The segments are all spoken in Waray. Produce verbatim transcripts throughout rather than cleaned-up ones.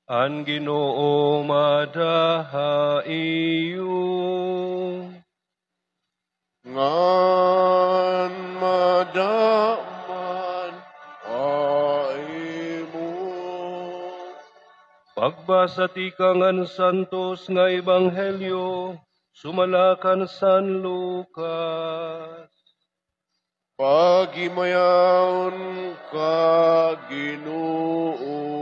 An Ginoo mada ha iyo. Ngan mada man ha imo. Pagbasa tikang han Santos nga Ebanghelyo sumala kan San Lucas. Paghimayaon ka, Ginoo.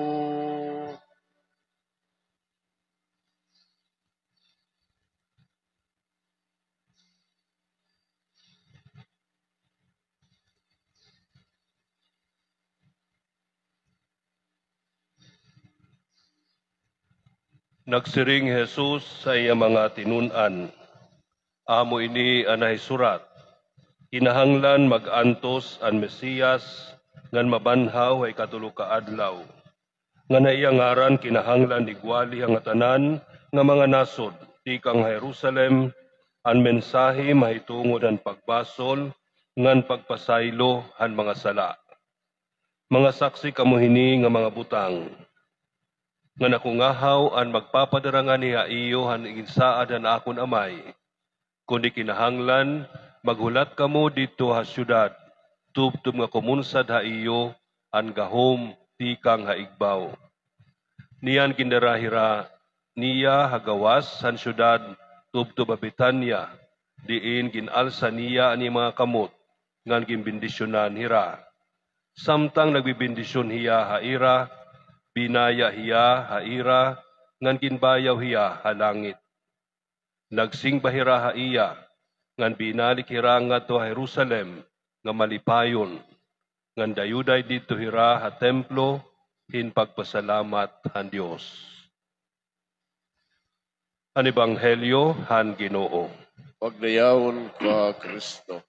Nagsiring hi Jesus ha iya mga tinun-an, "Amo ini an nahisurat, 'Kinahanglan mag-antos an Mesiyas ngan mabanhaw ha ikatulo ka adlaw, ngan ha iya ngaran kinahanglan igwali ha ngatanan nga mga nasod tikang ha Jerusalem an mensahe mahitungod han pagbasol ngan pagpasaylo han mga sala. Mga saksi kamo hini nga mga butang. Ngan ako ngahaw an magpapadara ngani ha iyo han iginsaad han akon Amay. Kundi kinahanglan maghulat kamo didto ha syudad, tubtob nga kumunsad ha iyo an gahom tikang ha igbaw.' Niyan gindara hira niya ha gawas han syudad tubtob ha Betania, diin gin-alsa niya an iya mga kamot ngan ginbendisyonan hira. Samtang nagbebendisyon hiya ha ira, binaya hiya ha ira ngan ginbayaw hiya ha langit. Nagsingba hira ha iya, ngan binalik hira ngadto ha Jerusalem nga malipayon, ngan dayuday didto hira ha templo hin pagpasalamat han Dios." An Ebanghelyo han Ginoo. Pagdayawon ka, Kristo.